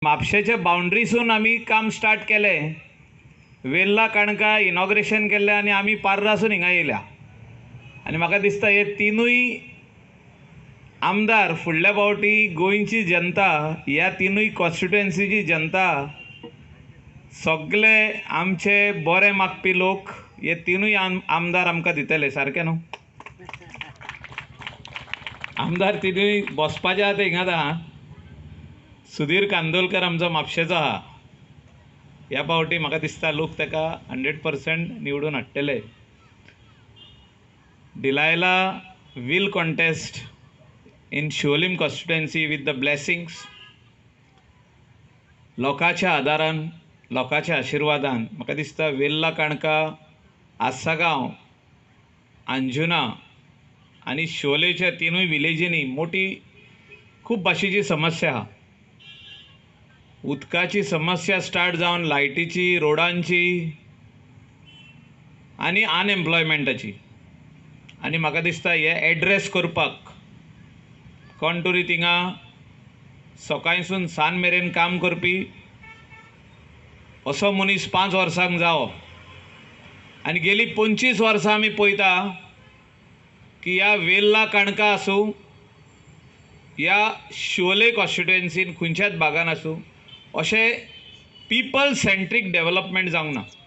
म्हापशेच्या बाउंड्रीसून आमी काम स्टार्ट केलें. वेर्ला काणका इनॉग्रेशन केल्लें आनी आमी पार्रासून हिंगा येयल्या. आनी म्हाका दिसता हे तिनूय आमदार फुडल्या फावटी गोंयची जनता, ह्या तिनूय कॉन्स्टिट्युएन्सीची जनता, सगले आमचे बरे मागपी लोक हे तिनूय आमदार आमकां दितले. सारकें न्हू? आमदार तिनूय बसपाचे आहा ते हिंगाच आहा. सुधीर कांदोलकर आमचो म्हापशेचो आहा. ह्या फावटी म्हाका दिसता लोक ताका 100% निवडून हाडटले. Delilah will contest in Siolim constituency with the blessings, लोकांच्या आदारान, लोकांच्या आशिर्वादान. म्हाका दिसता वेर्ला, काणका, आसागांव, अंजुना आनी शिवोलेच्या तिनूय विलेजींनी मोटी खूब भाशेची समस्या आहा. उदकाची समस्या स्टार्ट जावन लायटीची, रोडांची आनी अनएम्प्लॉयमेंटाची. आनी म्हाका दिसता हे एड्रेस करपाक कोण तरी थिंगा सकाळसून सांज मेरेन काम करपी असो मनीस 5 वर्सांक जावो. आनी गेली 25 वर्सां आमी पळयता की ह्या वेर्ला काणका आसूं या शिवोले कॉन्स्टिट्युएन्सीन खंयच्याच भागान आसूं, अशें पिपल सेंट्रीक डेवलपमेंट जावंक ना.